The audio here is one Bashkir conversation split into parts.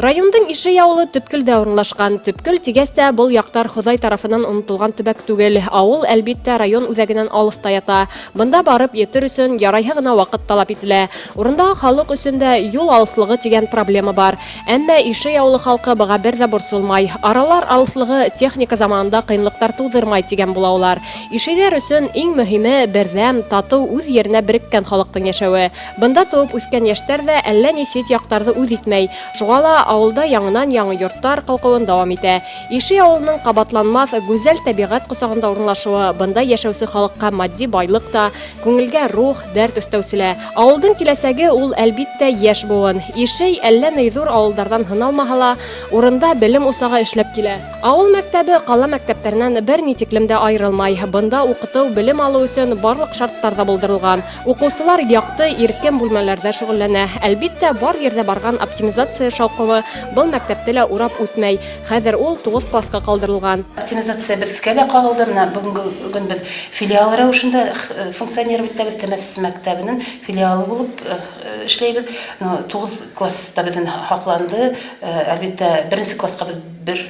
Райондың Ишей ауылы төпкөлдә урынлашҡан. Төпкөл тигәс тә, был яҡтар Хоҙай тарафынан онотолған төбәк түгел. Ауыл, әлбиттә, район үҙәгенән алыҫта ята. Бында барып етер өсөн ярайһы ғына ваҡыт талап ителә. Урындағы халыҡ өсөн дә юл алыҫлығы тигән проблема бар. Әмма Ишей ауылы халҡы быға бер ҙә борсолмай. Аралар алыҫлығы техника заманында ҡыйынлыҡтар тыуҙырмай, тигән була улар. Ишейҙәр өсөн иң мөһиме, берҙәм, татыу, үҙ еренә береккән халыҡтың йәшәүе. Бында тыуып үҫкән йәштәр ҙә әллә ни сит яҡтарҙы үҙ итмәй. Шуға ла ауылда яңынан-яңы йорттар ҡалҡыуын дауам итә. Ишей авылының ҡабатланмаҫ гүзәл тәбиғәт ҡосағында урынлашыуы бында йәшәүсе халыҡҡа матди байлык та, күңелгә рух, дәрт өҫтәүсе лә. Авылдың киләсәге ул, әлбиттә, яшь буын. Ишей әллә ни ҙур авылдарҙан һыналмаһа ла, урында белем усағы эшләп килә. Авыл мәктәбе кала мәктәптәренән бер ни тиклем дә аерылмай. Бында укытыу, белем алыу өсөн барлык шарттар да булдырылган. Укыусылар якты, иркен бүлмәләрдә шөгыльләнә. Әлбиттә, бар ерҙә барған оптимизация шауҡымы был мәктәпте лә урап үтмәй. Хәҙер ул тугыз класска калдырылган. Оптимизация безгә лә кагылды. Менә бүгенге көн без филиал рәвешендә функционировать итәбез. Темәс мәктәбенең филиалы булып эшләйбез. Тугыз класс та безнең һакланды. Әлбиттә, беренче класска без бер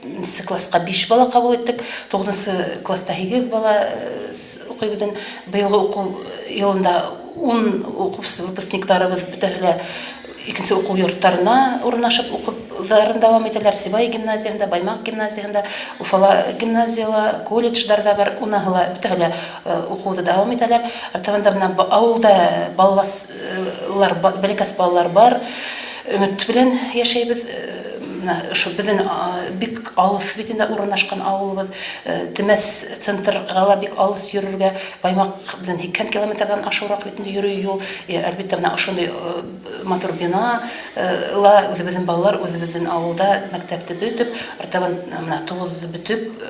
нче класска биш бала кабул иттек, тугызынчы класста һигез бала укый безнең. Быелгы уку елында 10 укучы выпускникларыбыз бөтәһе лә икенче уку йортларына урнашып укуларын дәвам итәләр. Сибай гимназияһендә, Баймак гимназияһендә, Уфала гимназияла, колледждарда бар, уныһы ла бөтәһе лә укуды дәвам итәләр. Артабан да менә авылда балалар, бәләкәс балалар бар. Өмет белән яшәйбез. Менә ошо безнең бик алыс бит инде урнашкан авылыбыз. Темәс центрга ла бик алыс йөрергә. Баймак белән 80 километрдан ашыграк бит инде йөрү юл. Әлбиттә, менә ошондый матур бина ла үзебезнең балалар үзебезнең авылда мәктәпте бөтеп, артабан менә тугыз бөтеп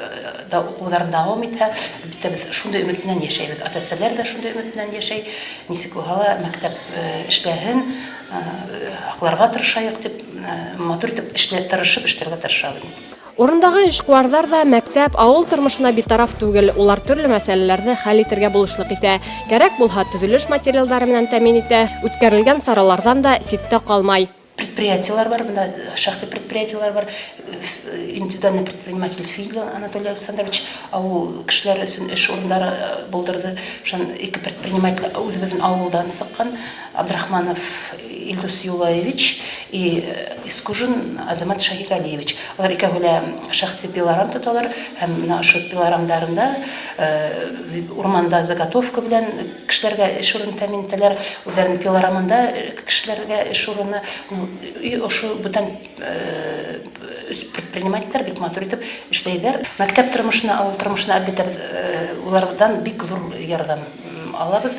да укуларын дәвам итә. Әлбиттә, без шундый өмет белән яшәйбез. Ата-әсәләр дә шундый өмет белән яшәй. Ничек булһа ла мәктәп эшләһен. Акларга тырышайык дип, матур итеп эшлә, тырышып эшләргә тырышабыз инде. Урындагы эшкуарлар да мәктәп, авыл тормышына битараф түгел, улар төрле мәсьәләләрне хәл итергә булышлык итә. Кәрәк булһа, төзелеш материалдары белән тәэмин итә, үткәрелгән чаралардан да читтә калмай. Предприятиеләр бар, менә шәхси предприятиеләр бар, индивидуальный предприниматель Филин Анатолий Александрович авыл кешеләре өчен эш урыннары булдырды. Шуннан ике предприниматель үзебезнең авылдан чыккан. Абдрахманов Илдус Юлаевич и Искужин Азамат Шаһигалиевич. Алар икәү лә шәхси пилорам тоталар һәм менә ошо пилорамдарында урманда заготовка белән кешеләргә эш урыны тәэмин итәләр. Үзләренең пилорамында кешеләргә эш урыны. И ошо бүтән предпринимательләр бик матур итеп эшләйләр. Мәктәп тормышына, авыл тормышына, әлбәттә, без улардан бик зур ярдәм алабыз.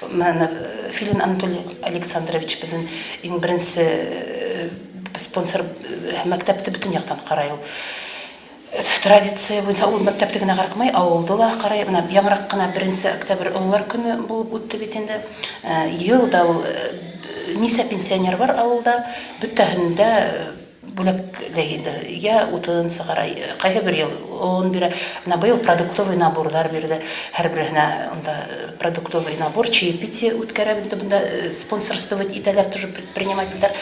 Менә Филин Анатолий Александрович безнең иң беренче спонсор, мәктәпте бөтен яктан карай ул. Традиция буенча ул мәктәптә генә карамый, авылда да карай. Менә яңарак кына 1 октябрь олылар көне булып үтте бит инде. Ел да ул нисә пенсионер бар авылда, бөтәһен дә бүләкләй инде. Я утын сыгара, кайһы бер ел он бирә. Менә быел продуктовый наборлар бирде. Һәрберенә анда продуктовый набор, чаепитие үткәрә инде монда спонсорствовать итәләр тоже предпринимательләр.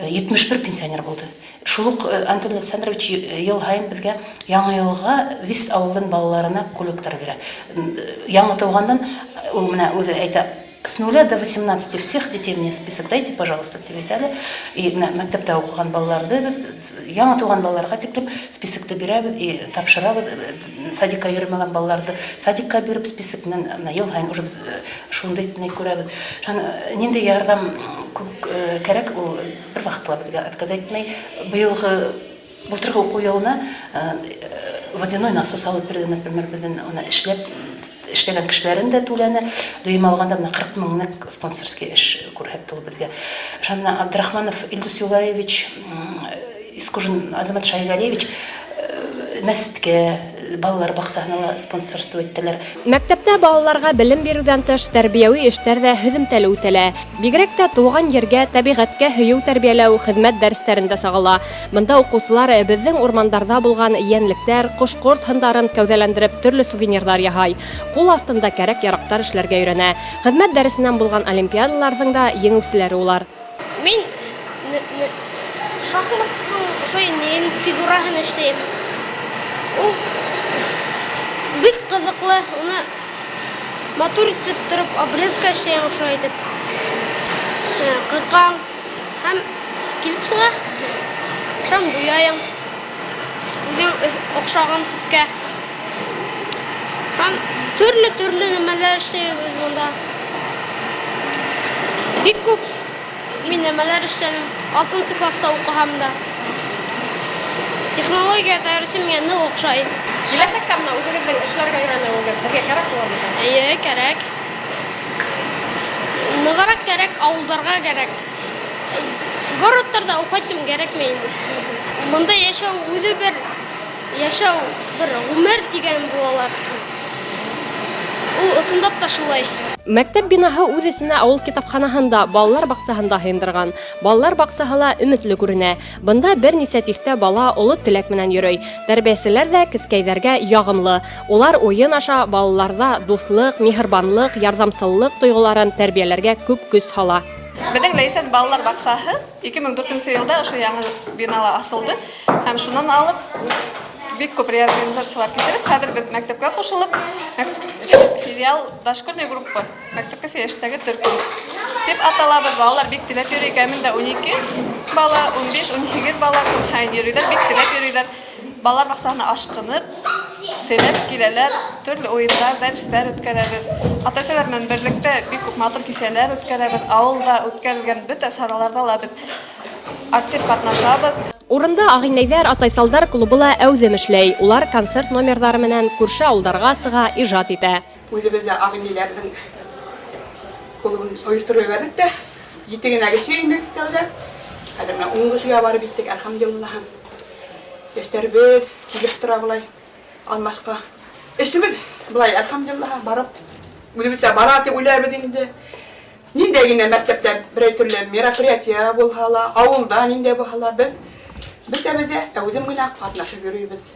71 пенсионер булды. Шул ук Антон Александрович ел һаен безгә Яңа елга вис авылдын балаларына кулектор бирә. Яңа туганнан ул менә үзе әйтә, с нуля до 18 всех детей мне список дайте, пожалуйста, дип әйтә әле. И менә мәктәптә укыган балаларны без яңа туган балаларга тиклем списокты бирәбез и тапшырабыз. Садикка йөрмәгән балаларны садикка биреп список белән менә ел һаен уже без шундый ни күрәбез. Шуны нинди ярдәм кәрәк ул бер вакытта ла безгә отказ әйтмәй. Быелгы былтыргы уку елына водяной насос алып бирде, например, безнең аны эшләп эшләгән кешеләрен дә түләне. Дөем алганда менә 40 меңлек спонсорский эш күрһәтте ул безгә. Шанна Абдрахманов Илдус Юлаевич, Искужин Азамат Шаһигалиевич мәсеткә, балалар бакчасына ла спонсорство иттеләр. Мәктәптә балаларга белем бирүдән тыш, тәрбияви эштәр дә һөҙемтәле үтәлә. Бигрәк тә туган ергә, тәбигатькә һөйөү тәрбияләү хеҙмәт дәресләрендә сағыла. Бында укыусылар беҙҙең урмандарҙа булған йәнлектәр, ҡош-ҡорт һындарын кәүҙәләндереп төрлө сувенирҙар яһай. Ҡул аҫтында кәрәк-яраҡтар эшләргә өйрәнә. Хеҙмәт дәресенән булған олимпиадаларҙың да еңеүселәре улар. Мин Шахматтың ошо нейен фигураһын эшләйем. Ул бик ҡыҙыҡлы, уны матур итеп тороп обрезка эшләйем ошолай итеп. Ҡырҡам һәм килеп сыға. Шунан буяйым. Үҙең оҡшаған төҫкә. Һәм төрлө-төрлө нәмәләр эшләйбеҙ монда. Бик күп мин нәмәләр эшләнем. Алтынсы класста уҡыһам да. Технология дәресе миңә ныҡ оҡшай. Киләсәктә менә үзегеҙҙең эшләргә өйрәнеүегеҙ һеҙгә кәрәк булыр микән? Эйе, кәрәк. Нығыраҡ кәрәк, ауылдарға кәрәк. Городтарҙа уҡайтым кәрәкмәй инде. Бында йәшәү үҙе бер йәшәү, бер ғүмер тигән булалар. Ул ысынлап та шулай. Мәктәп бинаһы үҙ эсенә ауыл китапханаһын да, балалар баҡсаһын да һыйындырған. Балалар баҡсаһы ла өмөтлө күренә. Бында бер нисә тиҫтә бала оло теләк менән йөрөй. Тәрбиәселәр ҙә кескәйҙәргә яғымлы. Улар уйын аша балаларҙа дуҫлыҡ, миһырбанлыҡ, ярҙамсыллыҡ тойғоларын тәрбиәләргә күп көс һала. Беҙҙең Ләйсән балалар баҡсаһы 2004 нче йылда ошо яңы бинала асылды һәм шунан алып бик күп реорганизациялар кисереп, хәҙер беҙ мәктәпкә ҡушылып, филиал дошкольная группа, мәктәпкәсә йәштәге төркөм дип аталабыҙ. Балалар бик теләп йөрөй, кәмендә 12 бала, 15, 18 бала көн һайын йөрөйҙәр, бик теләп йөрөйҙәр. Балалар баҡсаһына ашҡынып, теләп киләләр, төрлө уйындар, дәрестәр үткәрәбеҙ. Ата-әсәләр менән берлектә бик күп матур кисәләр үткәрәбеҙ. Ауылда үткәрелгән бөтә сараларҙа ла беҙ актив ҡатнашабыҙ. Урында Ағинәйҙәр, Атайсалдар клубы ла әүҙем эшләй. Улар концерт номерҙары менән күрше ауылдарға сыға, ижад итә. Үҙебеҙ ҙә Ағинәйҙәрҙең клубын ойоштороп ебәрҙек тә, ете генә кеше инек тәүҙә. Хәҙер менә ун кешегә барып еттек, әлхәмдулиллаһ. Йәштәребеҙ килеп тора былай алмашҡа. Эшебеҙ былай, әлхәмдулиллаһ, барып, үҙебеҙсә бара тип уйлайбыҙ инде. Ниндәй генә мәктәптә берәй төрлө мероприятие булһа ла, ауылда ниндәй булһа ла, беҙ бөтәбеҙ ҙә әүҙем генә ҡатнашып йөрөйбөҙ.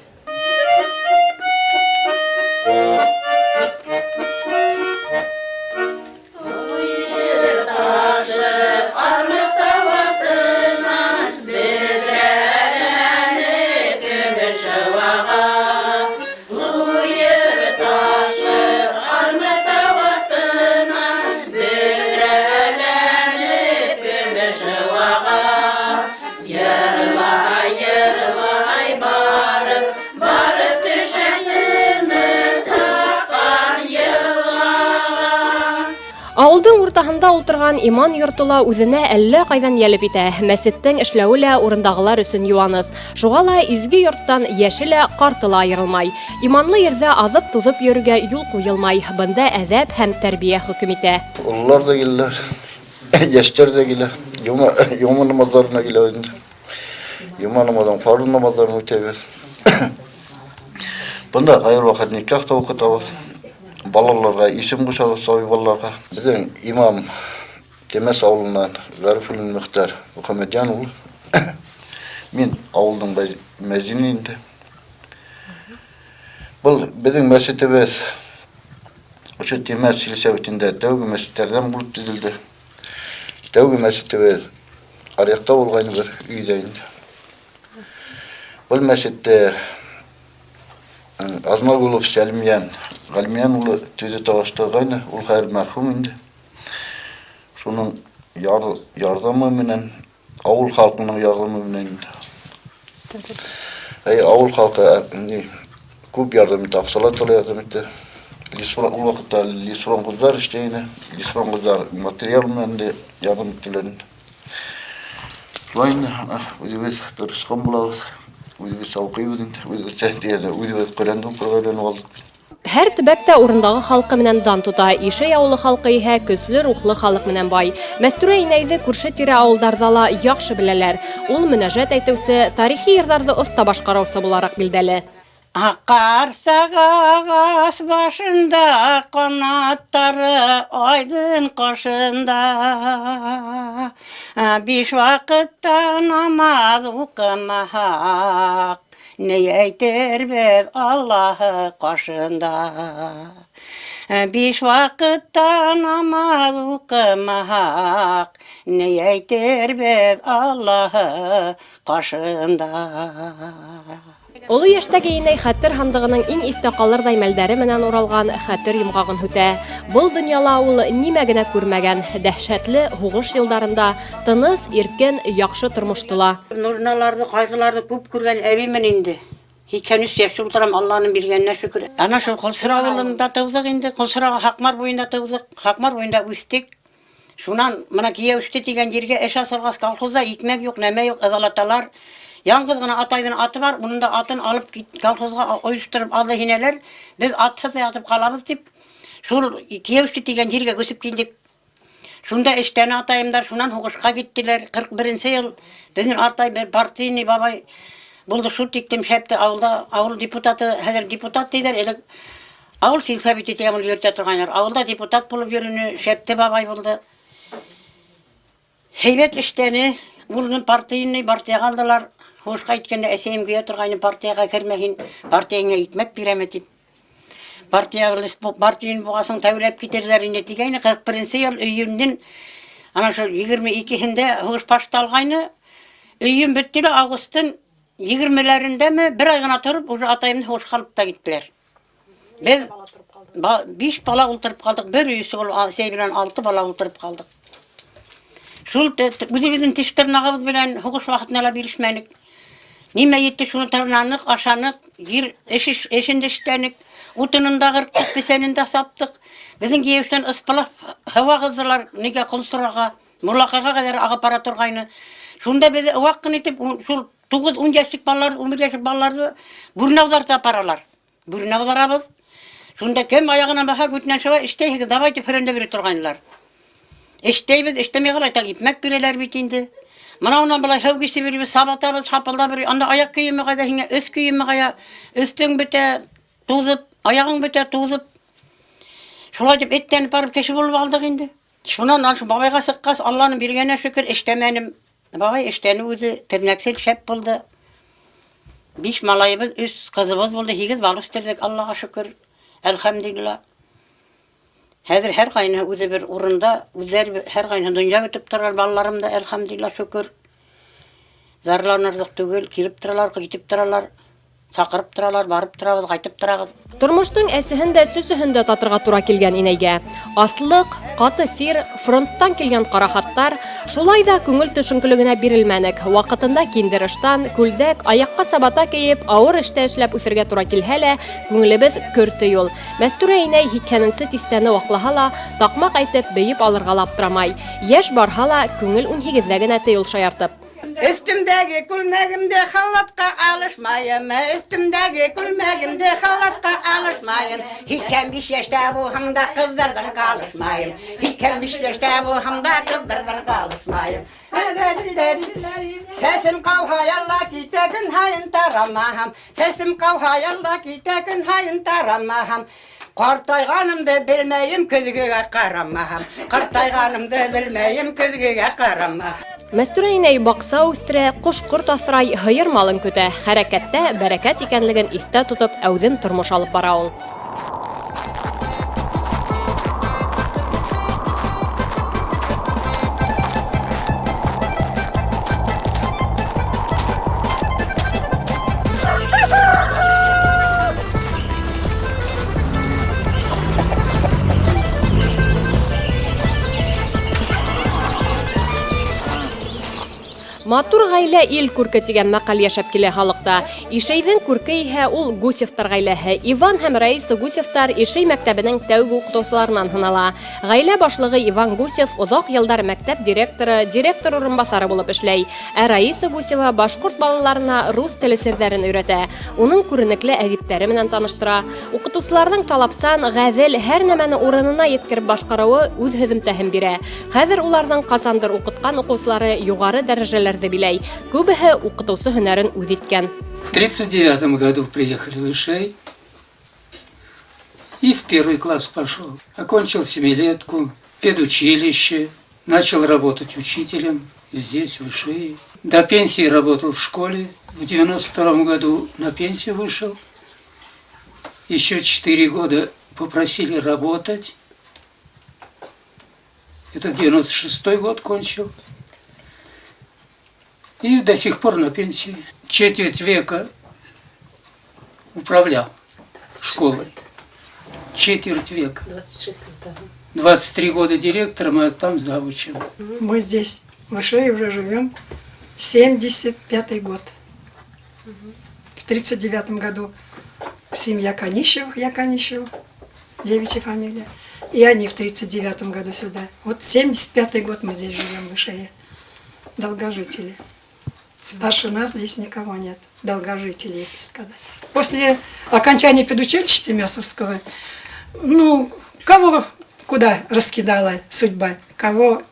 Ауылдың уртаһында ултырған иман йорто ла үҙенә әллә ҡайҙан йәлеп итә. Мәсеттең эшләүе лә урындағылар өсөн йыуаныс. Шуға ла изге йорттан йәше лә, ҡарты ла айырылмай. Иманлы ерҙә аҙып-туҙып йөрөргә юл ҡуйылмай. Бында әҙәп һәм тәрбиә хөкөм итә. Ололар ҙа киләләр, йәштәр ҙә килә. Йома, йома намаҙҙарына килә инде. Йома намаҙын, фарыз намаҙҙарын үтәбеҙ. Бында ҡайһы ваҡыт никах та уҡытабыҙ. Балаларға исем ҡушабыҙ, сабый балаларға. Беҙҙең имам Темәс ауылынан Ғәрифуллин Мөхтәр Мөхәммәтйән улы. Мин ауылдың мәзине инде. Был беҙҙең мәсетебеҙ ошо Темәс сельсоветында тәүге мәсеттәрҙән булып төҙөлдө. Тәүге мәсетебеҙ аръяҡта булғайны бер өйҙә инде. Был мәсетте Азнагулов Сәлмиян Ғәлмиян улы төҙөтә башлағайны, ул хәҙер мәрхүм инде. Шуның ярҙамы менән, ауыл халҡының ярҙамы менән инде. Әй, ауыл халҡы ни, күп ярҙам итте, аҡсалата ла ярҙам итте. Лесфрон, ул ваҡытта лесфронғыҙҙар эшләй ине. Лесфронғыҙҙар материал менән дә ярҙам иттеләр инде. Шулай инде, үҙебеҙ тырышҡан булабыҙ. Үҙебеҙсә уҡыйбыҙ инде, үҙебеҙсә тигәндә, үҙебеҙ Ҡөрьәнде уҡырға өйрәнеп алдыҡ. Һәр төбәк тә урындағы халҡы менән дан тота. Ишәй ауылы халҡы иһә көслө рухлы халыҡ менән бай. Мәстүрә инәйҙе күрше-тирә ауылдарҙа ла яҡшы беләләр. Ул мөнәжәт әйтеүсе, тарихи йырҙарҙы оҫта башҡарыусы булараҡ билдәле. Аҡ ҡарсаға ағас башында, Ҡанаттары айҙың ҡашында. Биш ваҡытта намаҙ уҡымаһаҡ, Ни әйтербеҙ Аллаһы ҡашында? Биш ваҡытта намаҙ уҡымаһаҡ, Ни әйтербеҙ Аллаһы ҡаршында. Оло йәштәге инәй хәтер һандығының иң иҫтә ҡалырҙай мәлдәре менән уралған хәтер йомғағын һүтә. Был донъяла ул нимә генә күрмәгән, дәһшәтле һуғыш йылдарында тыныс, иркен, яҡшы тормошто ла. Нужналарҙы, ҡайғыларҙы күп күргән әбеймен инде. 83 йәштә ултырам, Алланың биргәненә шөкөр. Ана шул Ҡолсора ауылында тыуҙыҡ инде, Ҡолсора Һаҡмар буйында тыуҙыҡ, Һаҡмар буйында үҫтек. Шунан мына Кияүште тигән ергә эш асылғас, колхозда икмәк юҡ, нәмә юҡ, ыҙалаталар. Яңғыҙ ғына атайҙың аты бар, уның да атын алып кит, колхозға ойоштороп алды һинәләр. Беҙ атһыҙ ҙа ятып ҡалабыҙ тип, шул Кияүште тигән ергә күсеп килдек. Шунда эштән атайымдар, шунан һуғышҡа киттеләр. 41 нче ел безнең атай бер партийный бабай булды, шул тиклем шәпте авылда, авыл депутаты, хәзер депутат диләр, элек авыл сельсоветы дигән булып йөртә торганнар. Авылда депутат булып йөрүне шәпте бабай булды. Һәйбәт эштәне, улны партийный партиягә алдылар. Һуғышка киткәндә әсәем көя торгайны, партиягә кермә һин, партияңа икмәк бирәме дип. Партия партияны бугасың тәүләп китерҙәр инде тигәйне. 41 йыл июньдең ана шул 22-һендә һуғыш башталғайны. Июнь бөттө лә августтың 20-ләрендәме бер ай ғына тороп, уже атайымды һуғышҡа алып та киттеләр. Беҙ биш бала ултырып ҡалдыҡ, бер өй эсе булып, әсәй белән алты бала ултырып ҡалдыҡ. Шул үҙебеҙҙең теш тырнағыбыҙ белән һуғыш ваҡытында ла бирешмәнек. Нимә етте, шуны тырнаныҡ, ашаныҡ, ер эш, эш, эшен дә эшләнек, утынын да ҡырҡтыҡ, песәнен дә саптыҡ. Беҙҙең Киевтән ыспалап һыу ағыҙҙылар, нигә Ҡолсораға, Муллаҡайға ҡәҙәр ағып бара торғайны. Шунда беҙҙе ваҡ ҡына итеп, шул 9-10 йәшлек балалар, 11 йәшлек балаларҙы бүренә ауҙарта апаралар. Бүренә ауҙарабыҙ. Шунда кем аяғынан баһа, күтенән шыба, эштәйһегеҙ, давай тип һөрәндә бирә торғайнылар. Эштәйбеҙ, эштәмәй ҡалай, так икмәк бирәләр бит инде. Мына унан былай һыу кисеп йөрөбөҙ, сабатабыҙ, шапылдап йөрөй. Анда аяҡ кейеме ҡайҙа һиңә, өҫ кейеме ҡая, өҫтөң бөтә, туҙып, аяғың бөтә, туҙып. Шулай итеп эттәнеп барып кеше булып алдыҡ инде. Шунан ана шул бабайға сыҡҡас, Алланың биргәненә шөкөр, эштәмәнем. Бабай эштәне үҙе, тернәксел шәп булды. Биш малайыбыҙ, өс ҡыҙыбыҙ булды, һигеҙ бала үҫтерҙек, Аллаға шөкөр. Әлхәмдулилла. Хәҙер һәр ҡайныһы үҙе бер урында, үҙҙәре һәр ҡайныһы донъя көтөп торалар, балаларым да, әлхәмдулилла, шөкөр. Зарланырлыҡ түгел, килеп торалар, китеп торалар. Саҡырып торалар, барып торабыҙ, ҡайтып торабыҙ. Тормоштоң әсеһен дә, сөсөһөн дә татырға тура килгән инәйгә. Аслыҡ, ҡаты сир, фронттан килгән ҡара хаттар, шулай ҙа күңел төшөнкөлөгөнә бирелмәнек. Ваҡытында киндер ыштан, күлдәк, аяҡҡа сабата кейеп, авыр эштә эшләп үҫергә тура килһә лә, күңелебеҙ көр тейул. Мәстүрә инәй һикһәненсе тиҫтәне ваҡлаһа ла, таҡмаҡ әйтеп, бейеп алырға ла аптырамай. Йәш барһа ла, күңел унһигеҙҙә генә тейул шаяртып. Өҫтөмдәге күлмәгемде халатҡа алышмайым, Өҫтөмдәге күлмәгемде халатҡа алышмайым. 85 йәштә булһам да ҡыҙҙарҙан ҡалышмайым. 85 йәштә булһам да ҡыҙҙарҙан ҡалышмайым. Сәсем ҡауһа ялла китә көн һайын тарамаһам. Сәсем ҡауһа ялла китә көн һайын тарамаһам. Ҡартайғанымды белмәйем көҙгөгә ҡарамаһам. Ҡартайғанымды белмәйем көҙгөгә ҡарамаһам. Мәстүрә инәй баҡса үҫтерә, ҡош-ҡорт аҫрай, һыйыр малын көтә. Хәрәкәттә бәрәкәт икәнлеген иҫтә тотоп, әүҙем тормош алып бара ул. Матур гаилә ил күрке дигән мәкаль яшәп килә халыкта. Ишәйҙең күрке иһә ул Гусевтар гаиләһе. Иван һәм Раиса Гусевтар Ишәй мәктәбенең тәүге укытыусыларынан һанала. Гаилә башлыгы Иван Гусев озак елдар мәктәп директоры, директор урынбасары булып эшләй. Ә Раиса Гусева башкорт балаларына рус теле серҙәрен өйрәтә. Уның күренекле әҙиптәре менән таныштыра. Укытыусыларның талапсан, гадел, һәр нәмәне урынына еткереп башҡарыуы үҙ һөҙөмтәһен бирә. Хәҙер уларҙың ҡасандыр уҡытҡан уҡыусылары юғары дәрәжәләрҙе биләй. Күбеһе укытыусы һөнәрен үҙ иткән. В 39 году приехали в Ишей и в первый класс пошел. Окончил семилетку, педучилище, начал работать учителем здесь, в Ишее. До пенсии работал в школе. В 92 году на пенсию вышел. Еще 4 года Попросили работать. Это 96-й год кончил. И до сих пор на пенсии. Четверть века управлял школой. Четверть века. 26 лет. 23 года директором, а там завучем. Мы здесь в Ишее уже живем 75-й год. В 39 году семья Канищевых, я Канищева, девичья фамилия. И они в 39 году сюда. Вот 75-й год мы здесь живем в Ишее. Долгожители. Старше нас здесь никого нет. Долгожители, если сказать. После окончания педучилища Темясовского, ну, кого куда раскидала судьба, кого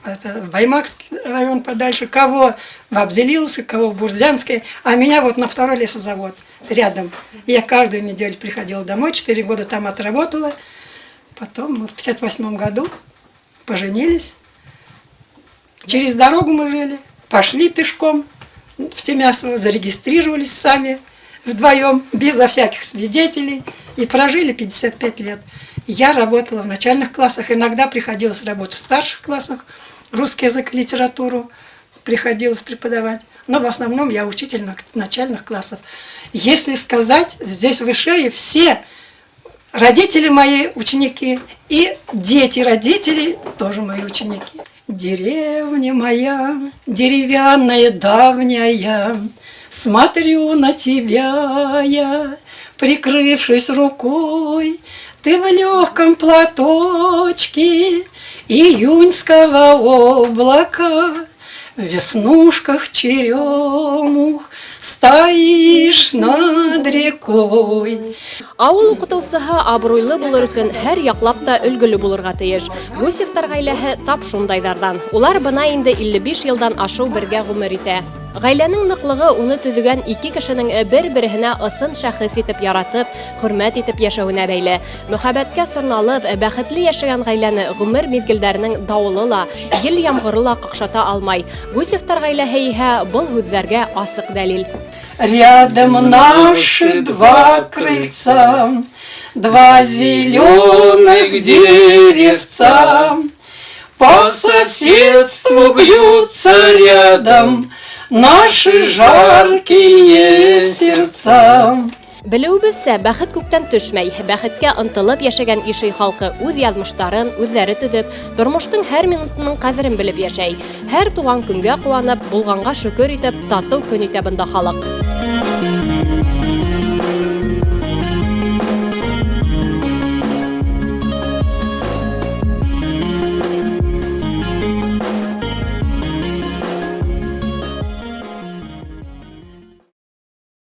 в Баймакский район подальше, кого в Абзелиловский, кого в Бурзянский, а меня вот на второй лесозавод рядом. И я каждую неделю приходила домой, 4 года там отработала. Потом мы в 58 году поженились. Через дорогу мы жили, пошли пешком в Темясово, зарегистрировались сами вдвоем, безо всяких свидетелей, и прожили 55 лет. Я работала в начальных классах, иногда приходилось работать в старших классах, русский язык и литературу приходилось преподавать, но в основном я учитель начальных классов. Если сказать, здесь в Ишее все родители мои ученики и дети родителей тоже мои ученики. Деревня моя, деревянная, давняя, смотрю на тебя я, прикрывшись рукой, ты в легком платочке июньского облака, в веснушках черемух стоишь над рекой. Авыл укытыусыһы абруйлы булыр өсөн һәр яҡлап та өлгөлө булырға тейеш. Гусевтар ғаиләһе тап шундайҙарҙан. Улар бына инде 55 йылдан ашыу бергә ғүмер итә. Ғаиләнең ныҡлығы уны төҙөгән ике кешенең бер-береһенә ысын шәхес итеп яратып, хөрмәт итеп йәшәүенә бәйле. Мөхәббәткә сорналып, бәхетле йәшәгән ғаиләне ғүмер миҙгелдәренең дауылы ла, ел ямғыры ла ҡаҡшата алмай. Гусевтар ғаиләһе иһә был һүҙҙәргә асыҡ дәлил. Рядом наши два крыльца, два зеленых деревца. По соседству бьются рядом наши жаркие сердца. Белеүебеҙсә, бәхет күктән төшмәй. Бәхеткә ынтылып йәшәгән Ишей халҡы үҙ яҙмыштарын үҙҙәре төҙөп, тормоштоң һәр минутының ҡәҙерен белеп йәшәй. Һәр туған көнгә ҡыуанып, булғанға шөкөр итеп, татыу көн итә бында халыҡ.